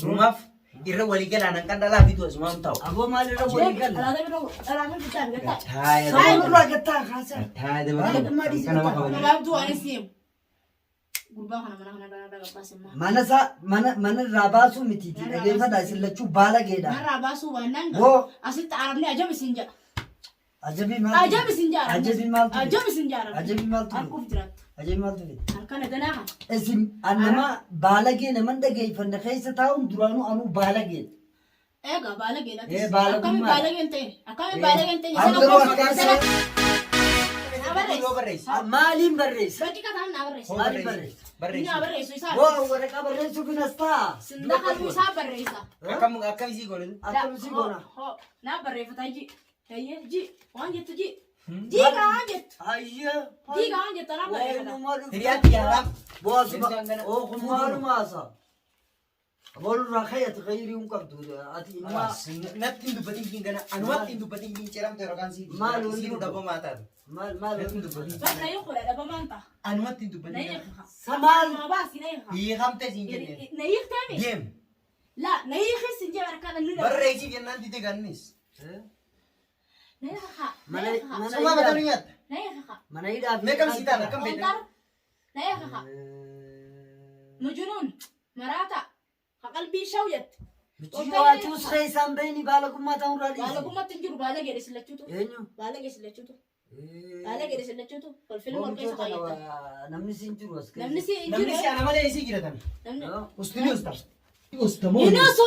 Durumaaf irra walii galaan hanqan dhalaa fidu asumaan taa'u. Aboo maal irra walii galla? Dhalaa bira dhalaa bira bitaa gattaa. Taaya Saayii nurraa gattaa haasaa. Taaya Baalagummaa dhiisi Kan nama gattaa. kabaju. Gabaabduu ani siim. Gurbaa kana mana kana irraa gabbaase maa. Mana isaa mana mana irraa baasuu mitiiti dhageeffadha isin lachuu baalageedha. Narraa baasuu baannaan Boo. asitti arabni ajab isin jedha. Ajabii maaltu Ajab isin jedha. arabni. Ajabii maaltu Ajab isin jedha. arabni. Ajabii maaltu Harkuuf jiraattu. Ajabii maaltu fide? Halkan eganaa kana. Isin an nama baalagee naman dhageeffanne keessa taa'uun duraanuu anuu baalagee. Egaa baalageedha. Eh, baalagummaa. Akkamiin baalageen ta'e? Akkamiin Eh, baalageen ta'e? an garuu akkaan Naa barreessi. Yoo barreessi. Maaliin barreessa? Daqiiqa ta'an naa barreessi. Maaliin barreessa? Inni naa barreessu isaa. Boo waraqaa barreessuuf hin as taa'a. Sindakaluu isaa barreessa. Akkam akkam isii goone? Akkam isii goona? Hoo naa barreeffata ji. Hayyee ji waan jettu ji. Ji kaa waan jettu. Hayyee. Ji kaa waan jettu naa barreeffata. Waanuma dhufte. Hiriyaatti yaalaa. Boo asuma. Oogummaanuma haasaa. Boolurraa ka'e ati khayrii hin qabdu. Ati ilmaa Natti hin dubbatin kiin gana. Anumatti hin dubbatin kiin ceramte yookaan sii. Maal wanni Siinuu dhabamaa taatu. maal maal Natti hin dubbatin. Bar na hiikudha dhabamaan ta'a. Anumatti hin Na dubbatin. hiika. Samaal. Maa baasi na hiika. Hiikamte siin jenneen. Na hiikteemi? Deem. La na hiikis hin jee barkaa namni na. Barreessiif jennaan dide gannis. Na hiika. Na Mana hiika. mana Sumaa mataa nu hidhaa nyaatta. Na hiika. mana hidhaa fi Mee kam sii taana akkam beektan? Qontar. Na hiika. Mujunuun maraata. Ha qalbii shaw jette. Michiyyoo ati us keessaan bahini baalagummaa ta'uu irraa dhiisi. Baalagummaatti hin jiru baala jedhe sillachuutu. Eenyu? Baala jedhe sillachuutu. Baala jedhe sillachuutu. Kolfilii wal keessa kaayyattan. Namni siin jiru as keessa. Namni si hin Namni jiru. si ana malee isii jiratan. Namni. Ustuni usta. Ustamoo. Hinusu.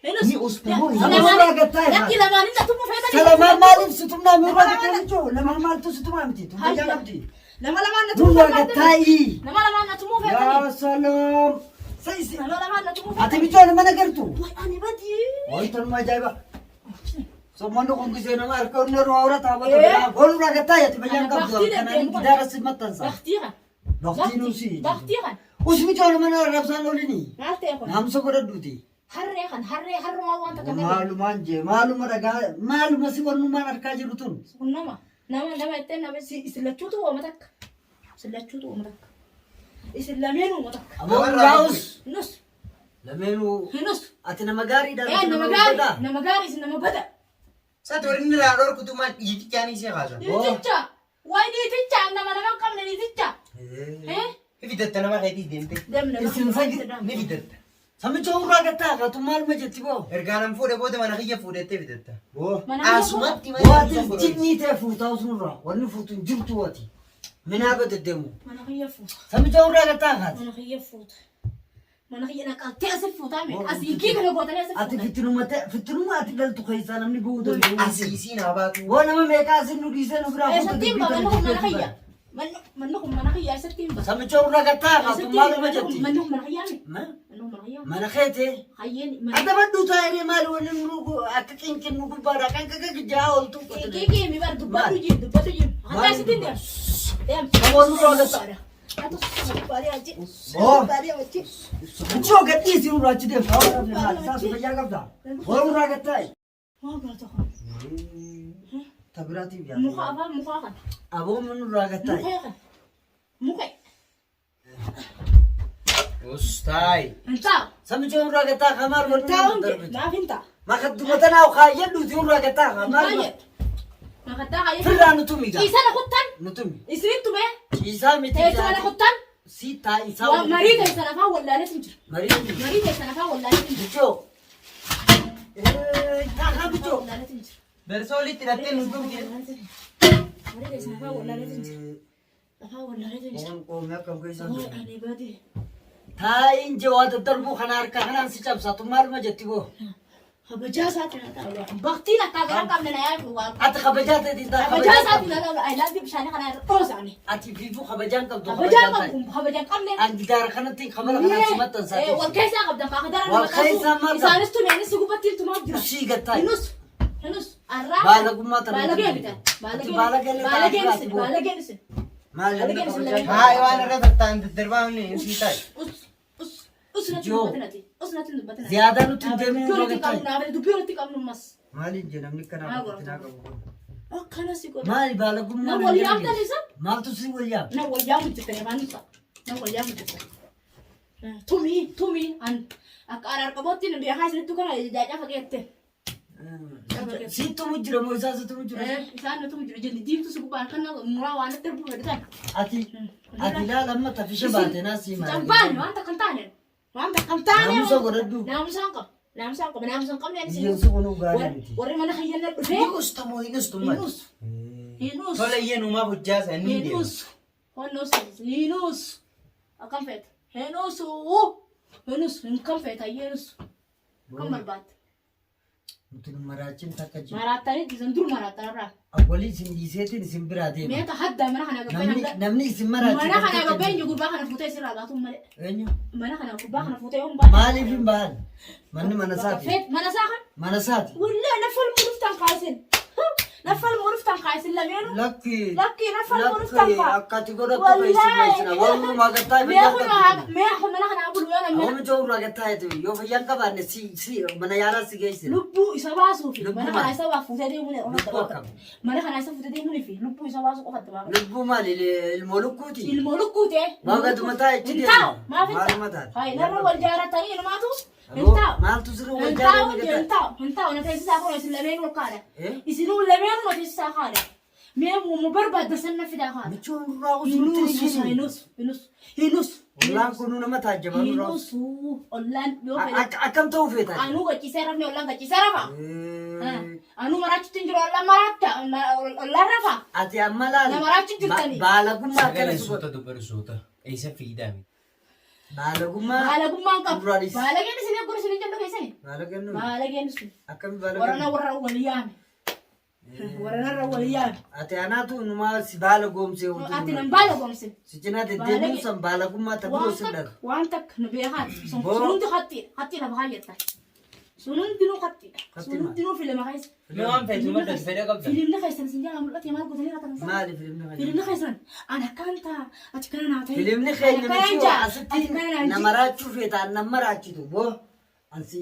Hinusu. Ni ustamoo. Nama irraa gattaa irraa. Lakki lamaan inni tumuu feetanii. Salamaan maaliif situmnaa nurraa gattaa jechuun lamaan maaltu situmaa miti tummaa qabdi. Nama lamaan na tumuu Nurraa feetanii. gattaa'ii. Nama lamaan na tumuu feetanii. Yaa salaam. Sayisi. Nama lamaan na tumuu Ati feetanii. bichoon mana gartu. Way ani badii. Wanta nama ajaa'iba. Sommanni kun gisee nama harka onnee irraa horata hawwata biraa. Walirraa gattaa ati fayyaan qabdu. Kanaan gidaara si maxxansa. Baktii kan. Baktii nuusi. Baktii kan. Usmi coona mana arrabsaan olini. Maal ta'e kun? Naamsa godhadhuuti. Harree kan harree harrumaa waan takka ta'e. Maalumaan jee maaluma dhagaa maaluma si wannummaan harkaa jiru tun. Kun nama nama nama ittiin nama isin lachuutu uuma takka. Isin lachuutu uuma takka. Isin lameen uuma takka. Aboo raawus. Nus Lameenuu nus. ati nama gaariidha. Ee nama gaarii nama gaarii isin nama bada. Sati warri inni irraa dhorkutu maal dhiitichaan isii kaasan. Dhiiticha. Wayi dhiiticha nama nama hin qabne dhiiticha. Eh? Ni fidatta nama keetii deemte. Deemne. Isin fagi- Ni fidatta. Samicha urraa gattaa kaatu maaluma jetti boo. Ergaa nan fuudhe booda mana kiyya fuudhettee fidatta. Boo. Mana Asumatti Boo ati jinnii ta'e fuutaa usunurraa wanni fuutu hin jirtu ati. Minaa badaddeemu. Mana kiyya fuuta. Samicha urraa gattaa kaati. Mana kiyya fuuta. Mana kiyya naqaltee asii fuutaa mee? Asii kii kana gootanii asii Ati fuuta. fittinuma ta'e fittinuma ati dhaltu keessaa namni bu'uu danda'u. Asii isiin haa baatu. Boo nama meeqaa asin nu dhiisee nu biraa fuuta Eessatti hin dubbii ba'a? kana Manni kun mana dubbii kiyya. kana. Manni kun mana kiyya eessatti hin ba'a? Samicha urraa gattaa kaatu maaluma jetti. Manni kun mana kiyyaa mi? Ma? Manni kun mana kiyyaa mi? Mana keetee. Hayyeen mana. Adabadhu taa'ee maali wanni nu akka qinqin nu gubbaadha kan kaka gijjaa ooltu. Kii kii mi bar dubbatu jiru dubbatu jiru. Hatta asitti hin deemu. Deemu. Namoonni nurraa gattaa. Michoo gadhiisi nurraa achi deemta. Saas fayyaa qabda. Waan nurraa gattaa'i. Ta biraatiif yaada. Muka afaan mukaa kana. Aboon nurraa gattaa'i. Mukee kana. Mukee. Ustaay. Hin taa'u. Samichoo nurraa gattaa kamaal Hin taa'u hin jedhu. Naaf hin taa'u. Makadduma tanaa kaayyadhuuti nurraa gattaa kamaal. Makattaa kaayyee. Firraa nu tumi gaa. Ciisana kuttan. Nu tumi. Isinin tumee. Ciisaa miti. Teessuma kuttan. Si taa'isaa. Waa marii teessan afaan wallaaleetu jira. Marii. Marii teessan afaan wallaalee Bichoo. Taakaa bichoo. Wallaaleetu jira. Darsoo olitti hidhattee nu dhugde. Marii teessan afaan wallaaleetu jira. Afaan wallaaleetu jira. Qoon qoomee akkam keessaan Waay ani badee. Taa'iin jawaa daddarbuu kana harka kanaan si cabsatu maaluma jetti boo. Kabajaa isaati na taa'u. Baktiin akka gara qabne na yaadu waan. Ati kabajaa ta'eetiin taa Kabajaa isaati na taa'u. Ayilaandii bishaanii kana irra dhoosaani. Ati fiifuu kabajaan qabdu Kabajaa qabu kabajaa qabne. An gidaara kanatti kabala kanaan si maxxansaa Wal keessaa qabdan kaa kadara Wal keessaa maal qabda? Isaanis tumi anis gubbatti tumaa jira. Usii gattaa. Hinus hinus arraa. Baalagummaa tana. Baalagee bitan. Ati baalagee illee Baalageen ta'a isin boo. baalageen isin. Maal namni Baalageen isin kabajaa lameen. Haay waan irra tattaan daddarbaa inni isii taa'i. Us us us natti Joo. dubbatinati. Us natti dubbatinati. Ziyaadaa nutti hin deemin Dubbii walitti nurra qabnu naaf dubbii walitti qabnu mas. Maaliin jee namni akkanaa Haa godhatti naa godhatu. qabu kun. Akkana si godha. Maali baalagummaa Na nan wal jedhani? yaamtan isa? Maaltu si wal yaam? Na wal yaamu jirtani afaan ibsa. Na wal yaamu jirtani. Tumii tumii an Akka araar qabootti nu beekaa isinittu kana jaacaa fageette. Sittu mujjira moo isaa sittu mujjira? Isaan nutu jiru jilli diimtuu si gubbaan kan muraa waan natti darbuu fedhu tan. Ati ilaala amma tafisha baate naa sii maal? Campaan waan takka hin taane. Waan takka hin taane. Naamusa godhadhu. Naamusa hin qabu. Naamusa hin qabu. Naamusa hin qabne ani Biyyeen suqunuu gaarii miti. Warri mana kiyyanna dhufee. Ni usta moo hin ustu Hin maali? usu. Hin usu. Tola iyyee numaaf hojjaasa inni hin Hin deema. usu. Hin usu. Hin usu. Akkam feeta? Hin usu. Hin usu. Hin kam feeta? Hin usu. Kam barbaadda? Nuti nu maraachin takka jiru. Maraattanii isin dur maraattan irraa. Awwalii isin dhiiseetiin isin biraa deema. Meeta haddaa mana kana gabbeen Namni hanga. namni isin maraachi. Mana kana gabbeen jiru gurbaa kana fuutee sirraa baatuun malee. Eenyu? Mana kana gurbaa kana fuutee yoo hin baane. Maaliif hin bahan? Manni mana isaati. Feet mana isaa kan. Mana isaati. Wallee nafal muruftan kaasin. Nafal muruftan kaasin lameenu. Lakki. Lakki nafal muruftan Lakki kaa. akka ati godhattu keessi meesina. Walumaa gattaa Mee fayyaa kun qabdu. mee kun mana kana bulu yoo namni Oomisha irraa gattaa jetu yoo fayyaan qabaanne si si mana yaalaa si geessina. lubbuu isa baasuu fi Lubbuu mana kana maali? isa baa fuutee deemuun qofatti Lubbuu baafata. akkam? Mana kana isa fuutee deemuun fi lubbuu isa baasuu qofatti baafata. Lubbuu maali ilmoo lukkuuti? Ilmoo lukkuu ta'e. Waaqa mataa ichi Hin taa'u. Maaf hin Maaluma taa'u? taate? Hayi narra wal jaaratanii inumaatu hin Aboo, taa'u. Maaltu sirra wal Hin taa'u jaalatanii hin taa'u hin taa'u na teessisaa kun isin lameen ol kaadha. Eh? Isinuu lameen na teessisaa kaadha. Mee mu barbaadda san na fidaa kaadha. Michoon irraa Hin usuutti usu hin usu hin usu hin usu. Ollaan kunuu nama taajjabaa Hin nurraa. usu ollaan yoo fedhe. Akkam ta'uu feeta? Anuu gachiisee rafne ollaan gachiisee rafa. Anuu maraachutti hin jiru ollaan maraatta ollaan rafa. Ati amma laali. Nama maraachu jirtanii. Baalagummaa akkana Sagalee si suuta godha. dubbadhu suuta. Eessa fiidaa miti? Baalagummaa. Baalagummaan qabu. Nurraa dhiisi. Baalageen isin eeguu isin hin jennu keessani. Baalageen nuyi. Baalageen isin. Akkami Warra baalageen? warra wal yaame. Warra wal yaame. Ati anaatu numaa si baala goomsee Ati nan baala goomsin. Si cinaa deddeebiin san baalagummaa ta'uu Waan sin takka dhala. waan takka nu beekaati. Sun Boo. hundi hattiidha. Hattii lafa kaayyattan. Sun hundinuu hattiidha. Hatti Sun maal? hundinuu filima keessa. Mee waan feetu madda fedha qabda. Filimni keessan isin jalaa mul'ate maal gootanii raatan sana? Maali filimni keenya? Filimni keessan ani akkaan ta'a ati kana naa ta'e. Filimni keenya Ani akkanaan miti ja'a, ati asitti kana naan nama raachuu feeta nama raachitu boo ansi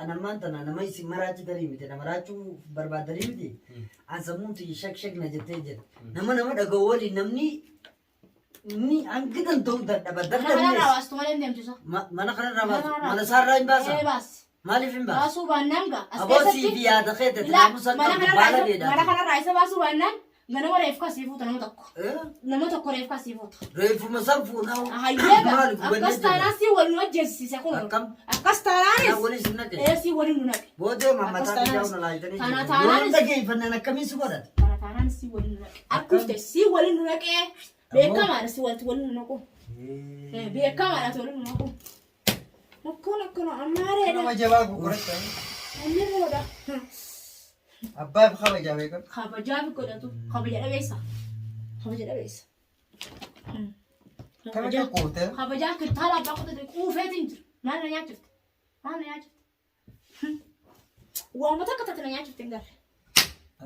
anammaan tana nama isin maraachitanii miti nama raachuu barbaadanii miti an sammuun tiyya shak shak na jettee jira nama nama dhaga'u waliin namni ni hangi danda'u dadhaba Mana kanarraa dadhabnees baastu malee hin deemtu isa. Mana kanarraa baasu Mana mana isaarraa hin Ee baasa baasi. maaliif hin baasu Baasuu baannaan gaa. As aboo keessatti. siif yaada keete Laa, naamusa mana qabdu kanarraa baala isa- mana dheedhaa kanarraa isa baasuu baannaan ganama reefka asii fuuta nama tokko. Nama tokko reefka asii fuuta. Reeffuma san fuudhaa Hayyeega maali gubannee akkas taanaan si wal nu ajjeesise kun. Akkam? Akkas taanaanis. Naa waliin sin naqe. Ee si waliin nu naqe. Boodee Akkas mataa taanaanis- biyyaa una laayitanii Tana jiru. taanaanis- Yoo dhageeffannaan akkamiin si godhate? Kana taanaan si waliin nu naqe. Akkuufte si waliin nu naqee beekamaadha si walitti waliin nu naqu. Beekamaadha si waliin nu naqu. Akkana akkana ammaareedha. Nama jabaa gurguratta. Amirroodha. Abbaaf kabajaa beekamu. Kabajaa fi godhatu kabaja dhabeessa. Kabaja dhabeessa. Kabaja quute. Kabajaa kirtaala abbaa qotate quufeetiin jira. Maal na nyaachifte? Maal na nyaachifte? Waama takka taate na nyaachifte hin garre.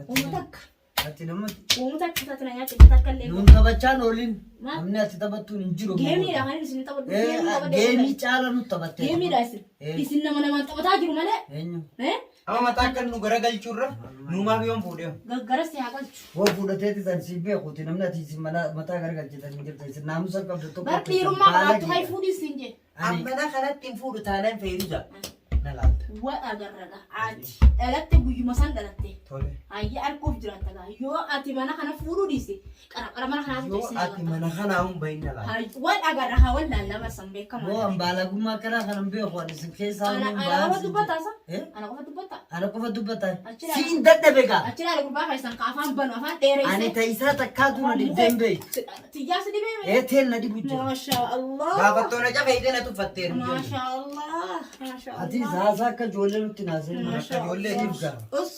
Waama takka. Ati nama Waama takka taate na nyaachifte takka illee. nuun taphachaan oolin Maal? namni ati taphattuun hin jiru. Geemiidha kan inni isin taphatu. Geemii taphadhee Geemii caala nu taphatte. Geemiidha isin. Isin nama namaan taphataa jiru malee. Eenyu? Eh? Amma mataa akka nu garagalchuurra nuumaaf yoon fuudhee. Gaggaras haa galchu. Woo fuudhateeti san si beekuuti namni ati isin mana mataa garagalchitan hin jirtu isin naamusa qabdu tokko. Bar dhiirummaa qabaattu hay fuudhii siin jee. Amma kanatti hin fuudhu taanaan feeruza. Na laalta. Wa agarraga. Ati dhalatte guyyuma san dhalatte. Tole. Hayya arguuf jiraatta gaa. Yoo ati mana kana fuudhuu dhiiste qarqara mana kanaatu Yoo teessee ati mana kanaa hin bahin na laalta. Wal agarra haa wal laallama san beekamaa. Woo an baalagummaa akkanaa kanan beeku ani isin keessaa Ana hin ana bahan qofa sin dubbataa sa? Eh? Ana qofa dubbataa? Ana qofa dubbataa. Achi ilaali. Siin dadhabe gaa. Achi ilaali gurbaa keessan ka afaan banu afaan Ani dheereessee. ta'isaa takkaatu na dhibdeen beeku. Tiyyaa si dhibee mee? Ee teen na dhibu jira. Maasha Allah. Gaafattoon aca fe'itee na tuffatteeru. Maasha Allah. Maasha Ati Allah. saasaa akka ijoollee nutti naasee. Maasha Ijoollee Allah. dhibgaa. Us.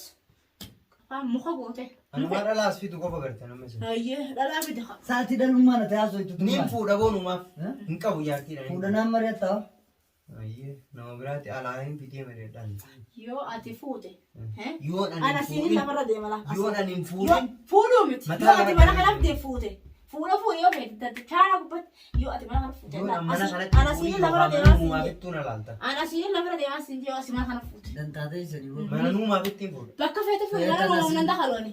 Afaan muka goote. Anuma dhalaas fidu qofa garte nama isin. Hayyee dhalaa fide haa. Sa'aatii dhalummaa na taasoo itti Niin tummaa. fuudha boonumaaf. Eh? Hin qabu jaartiidha. Fuudhanaan mari'attaa. Ayyee nama biraatti alaa hin fidee mari'adhaan. Yoo ati fuute. Yoon ani Ana hin siinin fuudhin. lafarra deema laa. Yoon ani hin Yoo fuudhin. fuudhuu miti. Mataa Yoo ati lama mana kana kanaaf dee fuute. Fuudha fuudhe yoo feete chaara gubbatti. Yoo ati mana kana fuute. Yoon ani mana kanatti Ana hin siinin fuudhin lafarra yookaan deemaa mana siin nuumaaf jee. ittuu na laalta. Ana siinin lafarra deemaa siin jee yoo ati mana kana fuute. Dantaatee isanii booda. Mana nuumaaf ittiin fuudha. Bakka feete fuudhe mana Feete nuumaaf ana nan siin- dakalooni.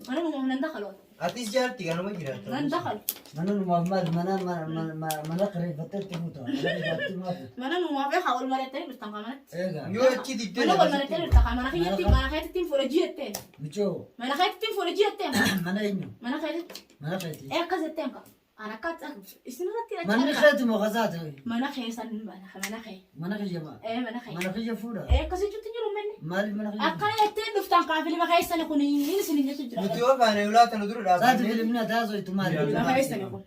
Mana nuumaaf nan dakalooni. Atis jaarti kanuma jiraata. Nan dakalu. Mana numaaf maal mana mana kireeffattee itti fuuta. Mana jaartii maa fuuta? Mana numaaf beekaa wal mari'attanii dhuftan kaa manatti. Egaa. Yoo achi diddee Mana wal mari'attanii dhuftan kaa mana kiyyatti mana keetti fuudha ji'etteen. Michoo Mana keetti fuudha ji'etteen. mana eenyu? Mana keetti. Mana keeti. Ee akkas jetteen kaa. An akka isin irratti achi Manni argaa. keeti moo kasaate? Mana keessan mana kee. Mana kiyya maa? Ee mana kee. Mana kiyya fuudha. Ee akkas jechuutti jiru manni. Maaliif mana kiyya? Akkana jettee dhuftan kaa filma keessan kun inni isin jechu jira. Nuti yoo baane ulaa tana dura Saati dhaabannee. filimni ati haasoftu maali? Filma keessan kun.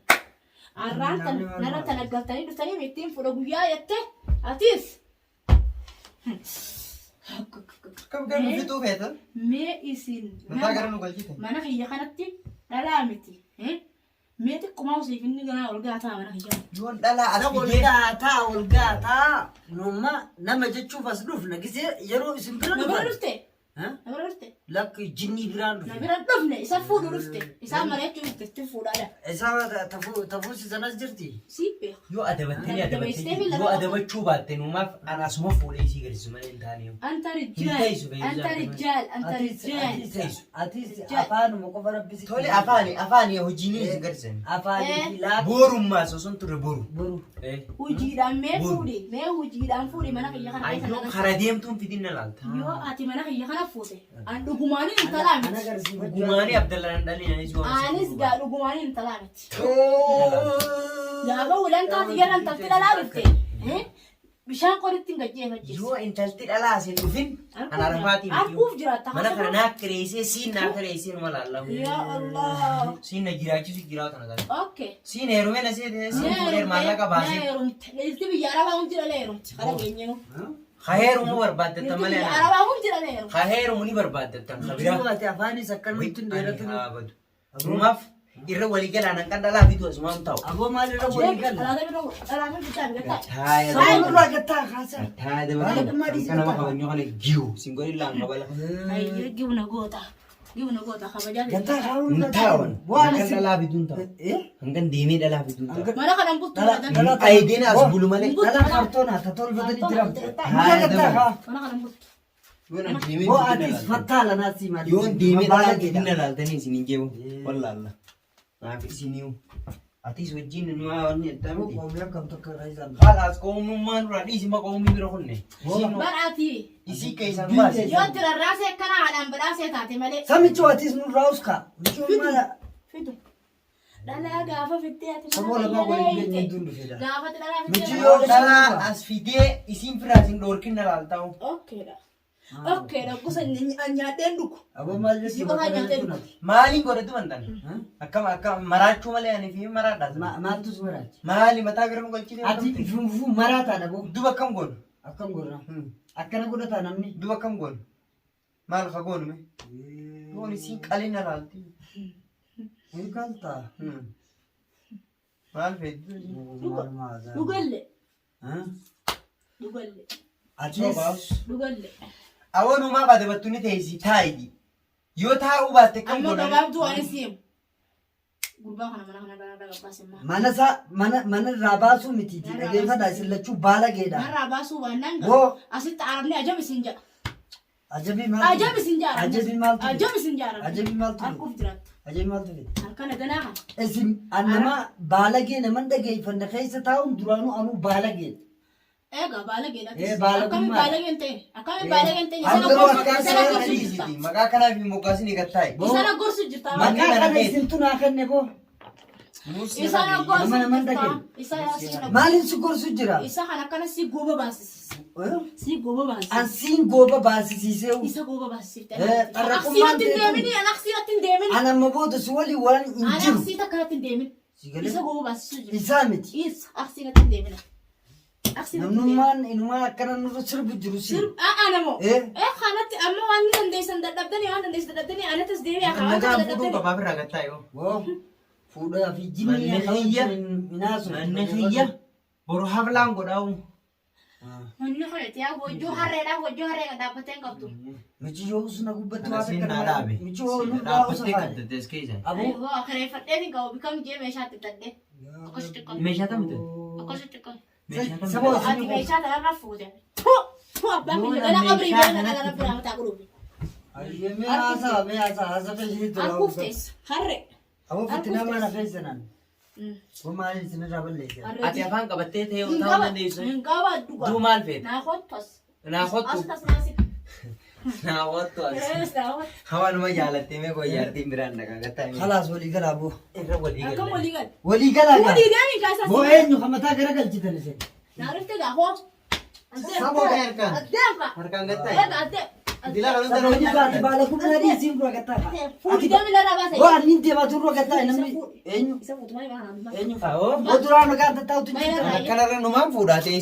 Arraan tan narra talaggaltanii dhuftanii ittiin fuudha guyyaa jette atis. Akkam gara nu fixuu feetan? Mee isin Mataa gara nu galchite. mana kiyya kanatti dhalaa miti. Mee xiqquma usiif inni ganaa ol gaataa mana kiyya. Yoon dhalaa as Wal fidee. gaataa wal gaataa numma nama jechuuf as dhufna gisee yeroo isin bira Na bira dhufan. dhufte? Ha? Na bira dhufte? Lakki jinnii biraan Na dhufe. bira dhufne isa fuudhu dhufte. Isaa mari'achuu dhufte itti fuudhaadha. Isaa tafuusi sanas jirti. Sii beeka. Yoo adabattanii Adabattee adabattee yoo adabachuu baatte numaaf an asuma fuudhee isii garsiisu malee hin taane. Anta Hin rijjaal. ta'isu beeku Anta jaartii. rijjaal. Anta Atis rijjaal. atis atis afaanuma qofa rabbisi. Tole afaani afaani hojiin isin garsiisan. Afaanii fi laafii Borummaas osoo hin turre boru. boru. Hojiidhaan mee Boru. fuudhi. Mee hojiidhaan fuudhi mana kiyya kana keessa Ayyoo na kara deemtuun fidin na laalta. Yoo ati mana kiyya kana fuute an dhugumaanii intalaa Ana miti. garsiifachuu. Dhugumaanii Abdallaan dhalli anis waan Anis gaa dhugumaanii intalaa miti. Gaafa ulantaa xiyyaara intalti dhalaa dhufte. Bishaan qoritti hin gajjeefachiisu. Yoo intalti dhalaa asin dhufin an arafaatii miti. Arguuf jiraatta. Mana kana naa kireessee siin naa kireessee numa laallamu. Ya Allah. Siin na jiraachisu jiraatu na taate. Okay. Siin heerumee na seete siin fuudhee maallaqa baasee. Heerumte. Dhirti biyya arabaa hundi dhala heerumte. Kana geenyee. Ha heerumuu barbaaddattan Dhirti malee biyya ana. arabaa hundi dhala heerumte. Ha heerumuu ni barbaaddattan ka biraa. Michoo ati afaanis akkanumatti hin dheeratu. Ani haa badu. Numaaf irra walii galaan hanqan dhalaa fidu asumaan ta'u. Aboo maalirra walii galla? Dhalaata biroo dhalaata bittaa bittaa. Taaya Sababa nurraa gattaa kaasaa. Taaya dabalata. Kan nama kabajnu kana jiru siin godhin laan kabala. Ayyee gibna goota. Gibna goota kabajaa. Gattaa kaa'uun Hin taa'an. Waan Hanqan isin. dhalaa fiduun ta'u. Eh? Hanqan deemee dhalaa fiduun ta'u. Mana kanan bultu. Dhala Ayidiin as bulu malee. Dhala kaartoonaa tolfatanii jiran. Nurraa gattaa kaa. Mana kanan bultu. Yoon an deemee Boo fidin atis na laaltan. fattaala naasii maali? Yoon deemee dhalaa fidin na laaltanii isin hin jeewu. Wallaalla. Naaf isiniyu. Atis wajjin nu haa wanni addaa miti. Qoomii akkam tokko irraa isaan. Haalaas qoomummaa nurraa dhiisi ma qoomii bira kunne. Bar'aati. Isii keessan baase. Yoo tirarraasee akkana haadhaan badhaasee taate malee. Samichoo atis nurraa uskaa. Michoo maala. Fidu. Dhalaa gaafa fittee ati Saboo lamaa waliin geenye hedduun dhufedha. Gaafa dhalaa Michi fittee. yoo Dhalaa as fidee isiin firaa isin dhoorkin na laaltaa'u. Okkeedha. Okkeedha gosa nyaadheen dhugu. Aboo maal Isii jechuun qofaa akkana nyaatee jechuun dhugu. ati? Maaliin godhatu bantan? Akkam akkam maraachuu malee ani fi maraadha. Maaltu si maraache? Maali mataa gara nu galchitee? Ati ifuufuu maraataadha boo. Duba akkam goonu? Akkam godha? Akkana godhataa namni? Duba akkam goonu? Maal ka goonu mee? Yoon isiin qalina laalti. Hin kaltaa. Maal feetu? Dhugalle. Dhugalle. Atis Dhugalle. Awwalumaa baate ni teessi taa'i. Yoo taa'uu baatte akkam Amma godhan? gabaabduu ani siim. Gurbaa kana mana kana irraa gabbaase maa. Mana isaa mana mana irraa baasuu mitiiti dhageeffadha isin lachuu baala geedha. Narraa baasuu baannaan Boo. asitti arabni ajab isin jedha. Ajabii maaltu? Ajab isin jedha. Ajabii maaltu? Ajab isin jedha. Ajabii maaltu? Harkuuf jiraatta. Ajabii maaltu fide? Halkan ganaa kana. Isin an nama baalagee naman dhageeffanne keessa taa'uun duraanuu anuu baalagee. Egaa baalageedha. Eh, baalagummaa. Akkamiin baalageen ta'e? Akkamiin baalageen ta'e? Eh, Isana garuu gorsu akka isana seera gorsu jirta. Maqaa kanaaf hin moggaasin eegattaa'i. Isana gorsu jirta. Manni Maqaa mana kana keessa. isintu naa kenne boo. Isana gorsu Nama naman jirta. dhageen. Isa Maaliin si gorsu jira? isa kan akkana si gooba baasisiisa. Si gooba baasisiisa. An siin gooba baasisiisee. Isa gooba baasisiifte. Eh, xarraqummaan Aksiinatti hin deemini. An aksiinatti hin deemini. An amma booda si waliin waan hin An jiru. aksii takkanatti hin deemin. Si galee? Isa gooba baasisuu jira. Isaa miti. Isa aksiinatti hin deemina. Aksiinatti hin deemina. Namnummaan inumaa akkana nurra sirbu jiru si. Aa namoo. Eh? Eh kanatti amma waan ni dandeessan dadhabdanii waan dandeessan dadhabdanii anattis deebi'a kan waan Nagaan fuudhuun dadhabdanii. qabaaf irraa gattaa'i. Woo. Fuudhaa fi jinni Manni kiyya. minaasu. Manni kiyya boru haflaan godhaa'u. Manni kiyya yaa goojjoo harreedhaa goojjoo harree kan dhaabbattee hin qabdu. Michi yoo usuna gubbatti Kana waa siin takka naa dhaabe. Michi yoo nurraa usa Dhaabbattee faale. qabda as keessa. Aboo. Waa kireeffadhee hin qabu bikam jee meeshaa itti bitadhee. Akkasitti qabu. Meeshaa tamte? Akkasitti qabu. Meeshaa tamte? Saboo Ati meeshaa kanarra fuute. Tu abbaa kiyya gana qabrii Meeshaa bira gana bira mataa qulubi. Ayyee mee haasaa mee haasaa haasaa fayyadii tola. Harkuuf teessa harree. Aboo fittinaa maana keessanaan. Kun maaliin isinirraa balleessa? Ati afaan qabattee ta'ee Hin ta'uu dandeessu. Hin qabaddu. Duu maal feeta? Naa kottu as. Naa kottu. As tas naasif. Naa kottu as. Ees naa kottu. Hawaanuma jaalattee mee goyyaartiin biraan dhagaa gattaa. Khalaas walii galaa boo. Irra walii Akkam galle. walii gal. Walii galaa gaa. Walii galii kaasaa. Boo eenyu kan mataa gara galchitan isin? Naa dhufte gaa hoo. Saboo kan harkaan. Adeemka. Harkaan gattaa. Eega adeem. Dilaa kan Saboo hunda baati baala kubna dhiisiin dura gattaa. Fuudhi deemi larraa baasa. Boo annin deemaa turre gattaa namni eenyu? Isa fuutu malee baana. Eenyu? Awoo. Boo duraan nagaan tattaa'utu jira. Akkanarra numaan fuudhaa ta'e.